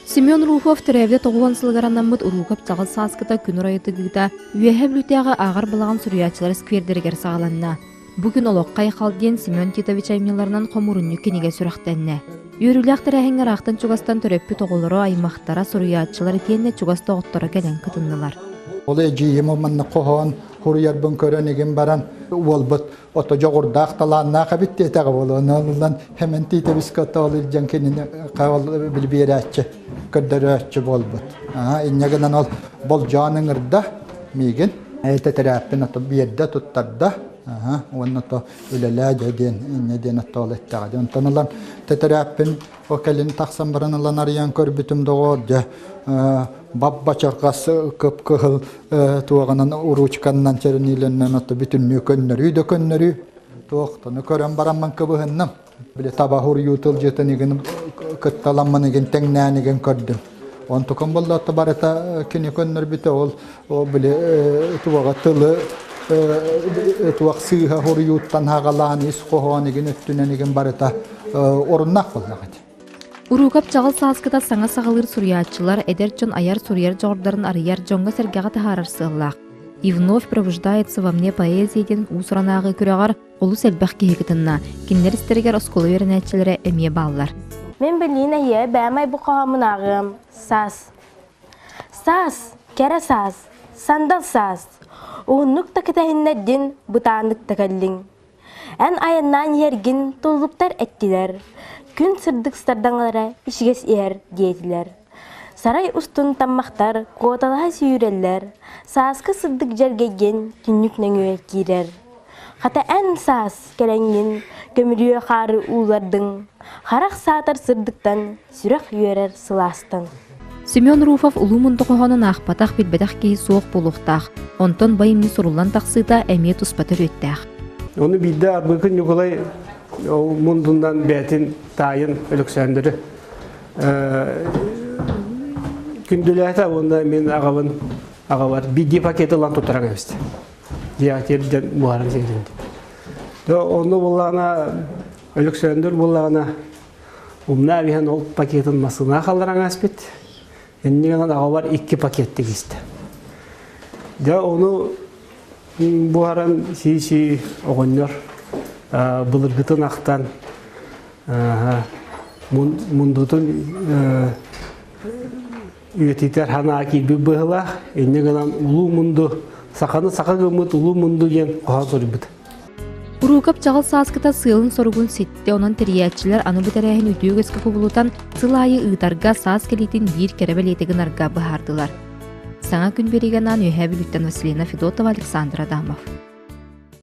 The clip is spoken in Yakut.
Семен Руфов төрөөбүтэ 90 сылыгар анаммыт Уруукап чаҕыл сааскыта күн оройо тыгыыта Үөһээ Бүлүүтээҕи ааҕар балаҕан суруйааччылар сквердэригэр саҕаланна. Бу күн Олоххо айхал диэн Семен Титович айымньыларынан хомуурунньук кинигэ сүрэхтэннэ. Үөрүүлээх тэрээһиҥҥэ ыраахтан-чугастан төрөппүт оҕолоро, аймахтара, суруйааччылар итиэннэ чугас доҕотторо кэлэн кытыннылар. Ол эдьиийим манна хоһоон суруйарбын көрөн игин баран уолбут ото дьоҕурдаах талааннаах эбит диэтэҕэ буолуо. Онон ылан Хэмэн Тиитэбискэ ото ол илдьэн кинини ол билбиэрээччи, көрдөрөөччү буолбут. Инньэ гынан ол болдьоон ыҥырда миигин. Тэтэрээппин ото биэрдэ туттарда. Уонна то үлэлээ дьэ диэн инньэ диэн оттоол эттэҕэ. Онтон ылан тэтэрээппин о кэлин тахсан баран ылан арыйан көрбүтүм доҕоор дьэ бап-бачарҕас кып-кыһыл туоҕунан уруучканнан чэрэниилэннэн ото бүтүннүү көннөрүү да көннөрүү туохтаны көрөн бараммын кыбыһынным. Били таба хуруйуу тылдьытын игин кытталаммын игин тэҥнээн игин көрдүм. Онтукам буолла барыта кини көннөрбүтэ ол били туоҕа тылы туох сыыһа хуруйууттан хагалаан ис хоһоон игин өттүнэн игин барыта оруннаах буоллаҕа ити. Уруукап чаҕыл сааскыта саҥа саҕалыыр суруйааччылар эдэр дьон айар-суруйар дьоҕурдарын арыйар, дьоҥҥо-сэргэҕэ таһаарар сыаллаах. И вновь пробуждается во мне поэзия диэн уус-уран ааҕыы күрэҕэр Олус элбэх киһи кытынна. Кинилэр истэригэр оскуола үөрэнээччилэрэ эмиэ бааллар. Мин билиин эһиэ бээмэй бу хоһооммун ааҕыам. Саас. Саас, кэрэ саас, сандал саас. Уһуннук да кэтэһиннэрдин, бытааннык да кэллиҥ. Эн айаннаан иһэргин туллуктар эттилэр. Күн сырдык сардаҥалара ичигэс иһэр диэтилэр. Сарай устун таммахтар куоталаһа сүүрэллэр, сааскы сырдык дьэргэйгин түннүк нөҥүө киирэр. Хата эн саас кэлэҥҥин көмүрүө хаары ууллардыҥ, харах саатар сырдыктан, сүрэх үөрэр сылаастан. Семен Руфов Улуу Мунду хоһоонун аахпатах, билбэтэх киһи суох буолуохтаах. Онтон байымньы суруллан тахсыыта эмиэ туспа төрүөттээх. Ону биирдэ Арбыкын Ньукулай ол мундунан бэйэтин таайын Өлөксөөндөрү күндүлээтэ уонна мин аҕабын аҕабар биирдии пакет ылан туттаран кэбистэ. Диатир диэн буһаран сиэтин. Онно буллаҕына Өлөксөөндүр буллаҕына умна биһэн ол пакетын массыына халларан ааспыт. Иннигэнэн аҕабар икки пакет тигистэ. Дьэ ону буһаран сии-сии оҕонньор былыргытын ахтан мундутун үйэтитэр санаа киирбит быһыылаах. Инньэ гынан улуу мунду, саханы саха гыммыт улуу мунду диэн хоһоон суруйбут. Уруукап чаҕыл сааскыта сыалын-соругун ситтэ, онон тэрийээччилэр аны бу тэрээһин үтүө үгэскэ кубулутан, сыл аайы ыытарга саас кэлиитин биир кэрэ бэлиэтэ гынарга быһаардылар. Саҥа күн биэриигэ анаан Үөһээ Бүлүүттэн Василина Федотова, Александр Адамов.